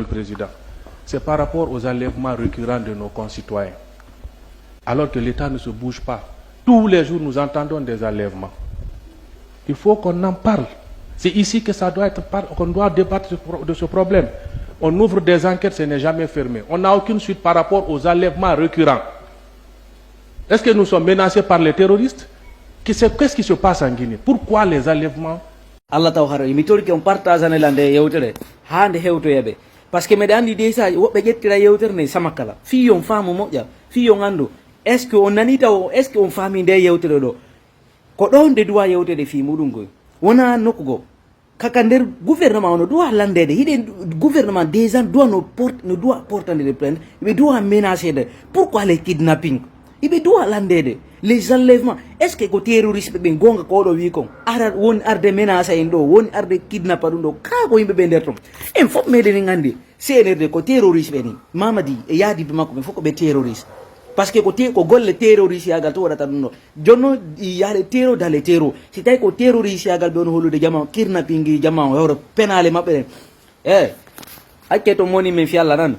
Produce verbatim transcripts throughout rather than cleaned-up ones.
le Président, c'est par rapport aux enlèvements récurrents de nos concitoyens. Alors que l'État ne se bouge pas. Tous les jours, nous entendons des enlèvements. Il faut qu'on en parle. C'est ici que ça doit être par- qu'on doit débattre de ce pro- de ce problème. On ouvre des enquêtes, ce n'est jamais fermé. On n'a aucune suite par rapport aux enlèvements récurrents. Est-ce que nous sommes menacés par les terroristes? Qui c'est- Qu'est-ce qui se passe en Guinée? Pourquoi les enlèvements? Allah taw haro imi torki on partageane la nde yewtere haa nde hewtoya ɓe. Parce que meɗa anndi déjà woɓɓe ƴettira yewtere nde sama kala fii on faamu moƴƴa, fii on anndu. Est ce que on nani taw? Est ce que on faami nde yewtere ɗo? Ko ɗo nde duwa yewtere fii muɗum koy, wona nokku goo. Kaka nder gouvernement o no duwa lanndede hiɗen gouvernement déjà duwa no port no duwa portande de plainte, ɓe duwa menacede. Pourquoi les kidnapping? Iɓe duwa lanndede les enlèvement. Est ce que ko terroriste ɓe ɓen gonga ko oɗo wi kon ara woni arde menace en ɗo, woni arde kidnappa ɗum ɗo? Kaa ko yimɓe ɓe nder ton. En fof meɗen en anndi. C N R D ko terroriste ɓe ni. Mamadi e yaadiɓe makko ɓe fof ko ɓe terroriste. Parce que ko te ko golle terroriste yagal to waɗata ɗum ɗo. Jonno yaade terro dale terro. Si tawi ko terroriste yagal ɓe on hollude jama, kidnapping jama o hewro penale maɓɓe ɗen. E acce ton moni men fi Allah nan.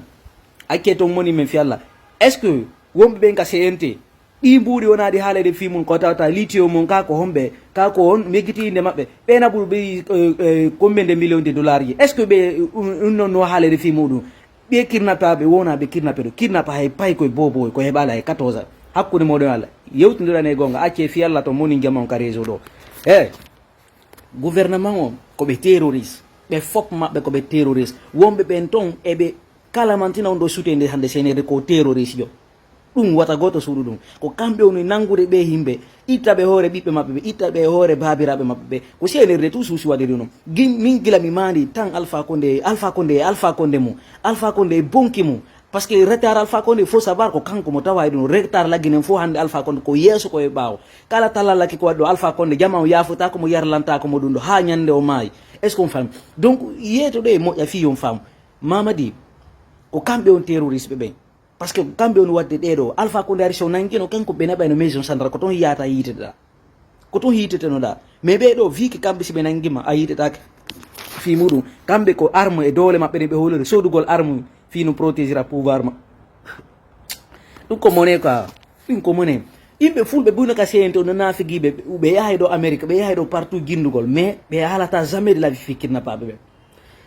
Acce ton moni men fi Allah. Est ce que wonɓe ɓen ka C N T ɗi mbuuɗi wonaɗi haalede fii mum ko tawta litio mum ka ko homɓe? Ka ko on meggiti inde maɓɓe? Ɓe naɓuru ɓe combien de million de dollar ji? Est ce que ɓe ɗum noon no haalede fii muɗum? Ɓe kidnappaɓe wona ɓe kidnappe ɗo kidnappa hay pay koye boboy ko heɓala e quatorze hakkude moɗon Allah. Yewtidira e gonga acce fii Allah to moni jama on ka réseau ɗo. E gouvernement o ko ɓe terroriste. Ɓe fop maɓɓe ko ɓe terroriste. Wonɓe ɓen ton eɓe kala mantina on ɗo suutede hannde senede ko terroriste jo. Ɗum wata gooto suuɗu ɗum. Ko kamɓe woni nanngude ɓee yimɓe, itta ɓe hoore ɓiɓɓe maɓɓe ɓe, itta ɓe hoore baabiraaɓe maɓɓe ɓe. Ko C N R D tout suusi waɗiri ɗum. Gin min gila mi maandi tan Alpha Condé, Alpha Condé, Alpha Condé mum. Alpha Condé e bonki mum. Parce que retard Alpha Condé il faut savoir ko kanko mo tawa e ɗum. Retard lagginen fof hannde Alpha Condé ko yeeso ko e ɓaawo. Kala talla lakki ko waɗi ɗo Alpha Condé jama o yaafotaako mo yarlantaako mo ɗum ɗo haa ñannde o maayi. Est ce qu'on fami? Donc yeeto ɗo e moƴƴa fii on faamu. Mamadi ko kamɓe on terroriste ɓe ɓen. Parce que kamɓe woni waɗde ɗee ɗoo. Alpha Condé ari so nanngino kanko ɓe naɓayno maison centrale ko toon yiyata yiiteɗaa. Ko toon yiitetenoɗaa. Mais ɓee ɗoo vii ke kamɓe si ɓe nanngima a yiitetaake. Fii muɗum kamɓe ko arme e doole maɓɓe ɗe ɓe holori soodugol arme fii no protégera pouvoir ma. Ɗum ko mone quoi. Ɗum ko mone. Yimɓe fulɓe buna ka C N T no naafigiiɓe ɓe yahay ɗo Amérique ɓe yahay ɗo partout jinndugol mais ɓe haalata jamais de la vie fii kidnappaaɓe ɓe.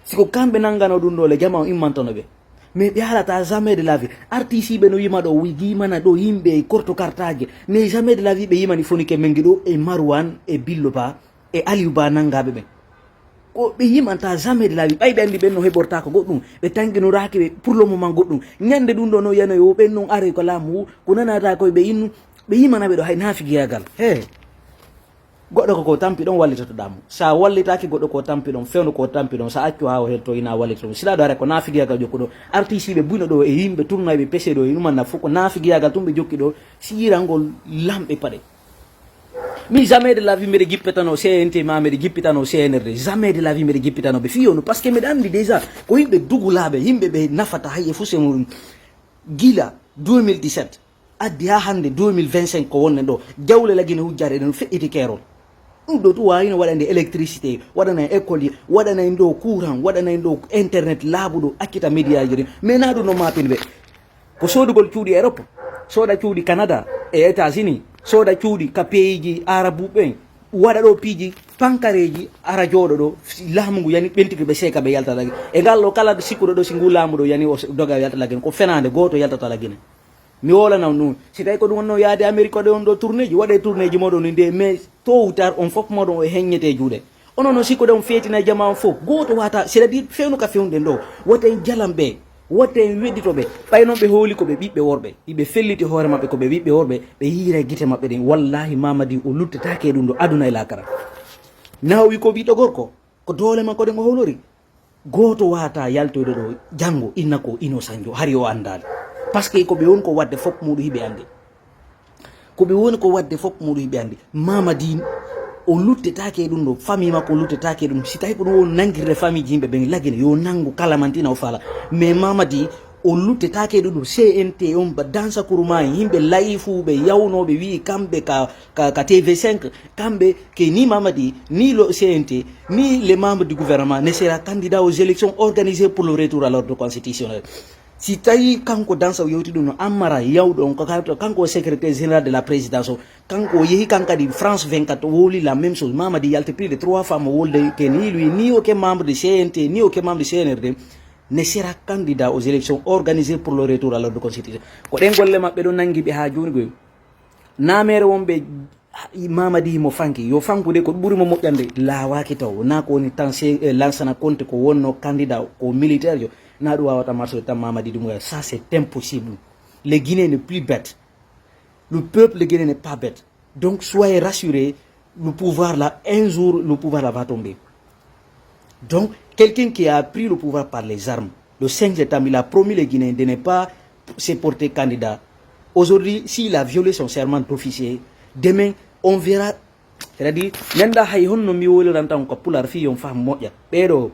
Si ko kamɓe nanngano ɗum ɗo le jama o immantano ɓe. Mais ɓe haalata jamais de la vie. Artisiiɓe no yima ɗo yimana ɗo yimɓe e korto kartaaje. Mais jamais de la vie ɓe yimani fonike mengi ɗo e Marwan e Billo Ba e Aliou Ba nanngaaɓe ɓen. Ko ɓe yimanta jamais de la vie ɓay ɓe anndi ɓen no heɓorta ko goɗɗum. Ɓe tannginoraaki ɓe pour le moment goɗɗum. Ñannde ɗum ɗo no yanoyo ɓen non aroy ko laamu ngu ko nanata koye ɓe innu. Ɓe yimana ɓe ɗo hay naafigiyagal he. Goɗɗo ko ko tampi ɗon wallitotoɗaa mo. So a wallitaaki goɗɗo ko tampi ɗon, fewndo ko tampi ɗon, so a accu haa o hetto ina wallita ɗum. Sila ɗo ara ko naafigiyagal jokku ɗo. Artisiiɓe buyno ɗo e yimɓe tournoyɓe pese ɗo e ɗumanna fof ko naafigiyagal tun ɓe jokki ɗo. Siyirangol lamɓe paɗe. Mi jamais de la vie mbeɗe jippitano C N T ma mbeɗe jippitano C N R D jamais de la vie mbeɗe jippitano ɓe fii ono parce que mbeɗa anndi déjà ko yimɓe dugulaaɓe yimɓe ɓe nafata hay e fuse muɗum. Gila deux mille dix-sept addi haa hannde deux mille vingt-cinq ko wonnen ɗo jawle lagine hujjaade ɗen feƴƴiti keerol. Ɗum ɗo tu waawino waɗande électricité waɗana école yi waɗana en ɗo courant waɗana en ɗo internet laabuɗo accita médiaji ɗin mais na ɗum no mapin ɓe. Ko soodugol cuuɗi Europe, sooda cuuɗi Canada e États-Unis, sooda cuuɗi ka peeji Arabuɓe ɓen, waɗa ɗo piiji pankareeji ara jooɗo ɗo laamu ngu yani ɓentike ɓe seeka ɓe yalta lagine. E ngal ɗo kala sikkuɗo ɗo si ngu laamu ɗo yani o doga yalta lagine ko fenaande gooto yaltata lagine. Mi wolana on ɗum si tawi ko ɗum wonno yaade Amérique waɗe on ɗo tourneeji waɗe tourneeji moɗon ni nde mais tôt ou tard on fof moɗon o heññete juuɗe. Onon noon sikkuɗon feetina e jama on fof gooto wata c'est à dire fewnu ka fewnuɗen ɗo. Woten jalan ɓe. Woten weddito ɓe. Ɓay noon ɓe hooli ko ɓe ɓiɓɓe worɓe hiɓe felliti hoore maɓɓe ko ɓe ɓiɓɓe worɓe ɓe yiira e gite maɓɓe ɗen wallahi mamadi o luttetaake e ɗum ɗo aduna e lakara. Nawi ko ɓiɗɗo gorko ko doole makko ɗen o howlori. Gooto wata yaltoyde ɗo janngo inna ko innocent jo hari o anndaali. Par ce que ko ɓe woni ko waɗde fof muɗum hiɓe anndi. Ko ɓe woni ko waɗde fof muɗum hiɓe anndi. Mamadi o luttetaake e ɗum ɗo famille makko o luttetaake e ɗum si tawi ko ɗum o nanngirde famille ji yimɓe ɓen lagine yo nanngu kala mantina o faala. Mais mamadi O luttetaake ɗuɗum. C N T on ba dansa kuruma, yimɓe layifuɓe yawnooɓe wi'i kamɓe ka, ka, ka T V cinq, kamɓe ke ni Mamadi, ni lo C N T, ni les membres du gouvernement ne sera candidat aux élections organisées pour le retour à l'ordre constitutionnel. Si tawi kanko dansa o yewti ɗum no, Ammara yawɗo on, ko ka-, kanko o secrétaire général de la présidence o, kanko o yehi kan kadi France vingt-quatre, o wowli la même chose. Mamadi yalti plus de trois fois mo wolde ke ni lui, ni o ke membre de C N T, ni o ke membre de C N R D, ne sera candidat aux élections organisées pour le retour à l'ordre constitutionnel. Ko ɗen golle maɓɓe ɗo nangi ɓe haa jooni koy. Naamere wonɓe Mamadi mo fanki, yo fankude ko ɓuri mo moƴƴande laawaaki taw. Na ko woni tan se, eh, Lansana Conté ko wonno candidat ko militaire jo. Na ɗum wawata marche tan Mamadi ɗum. Ça c'est impossible. Le Guinéen n'est plus bête. Le peuple guinéen n'est pas bête. Donc soyez rassurés, le pouvoir là, un jour, le pouvoir là va tomber. Donc, quelqu'un qui a pris le pouvoir par les armes, le cinq septembre, il a promis les Guinéens de ne pas se porter candidat. Aujourd'hui, s'il a violé son serment d'officier, demain, on verra. C'est-à-dire, nenda hay honno mi woliran tan ko pular fi yon faham moƴƴa. Ɓeɗo,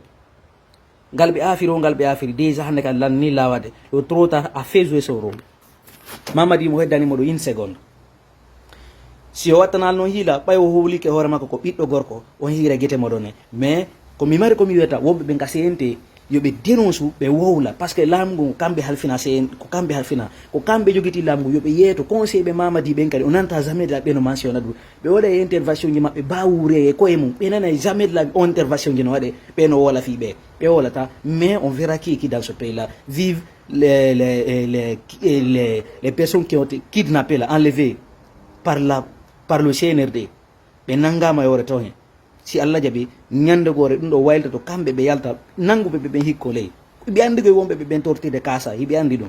ngal ɓe afiri o, ngal ɓe afiri. Déjà hannde kan lan ni lawade. Le trop tard a fait jouer son rôle. Mamadi mo heddani mo ɗo une seconde. Si o wattanal noon hiila, ɓay o howlike hoore makko ko ɓiɗɗo gorko, on hiira gete mo ɗone. Mais ko mi mari ko mi wiyata, wonɓe ɓen ka C N T, yo ɓe dénonce, ɓe wowla. Parce que laamu ngun ko kamɓe halfina C N T, ko kamɓe halfina, ko kamɓe jogiti laamu ngun, yo ɓe yeeto. Conseil ɓe Mamadi ɓen kadi, o nanta jamais de la ɓe no mention ɗum. Ɓe waɗa e intervention ji maɓɓe, ba wuure e koye mum. Ɓe nana jamais de la on intervention ji no waɗe, ɓe no wola fi ɓe. Ɓe wolata, mais on verra qui est qui dans ce pays-là. Vive les, les, les, les, les personnes qui ont été kidnappées là, enlevées par la, par le C N R D. Ɓe nangama e hoore ton hen. Si Allah jaɓi, ñande goore ɗum ɗo waylata to kamɓe ɓe yalta, nanguɓe ɓe ɓen hikko ley. Ɓe andi koye wonɓe ɓe ɓen tortide kaasa, hiɓe andi ɗum.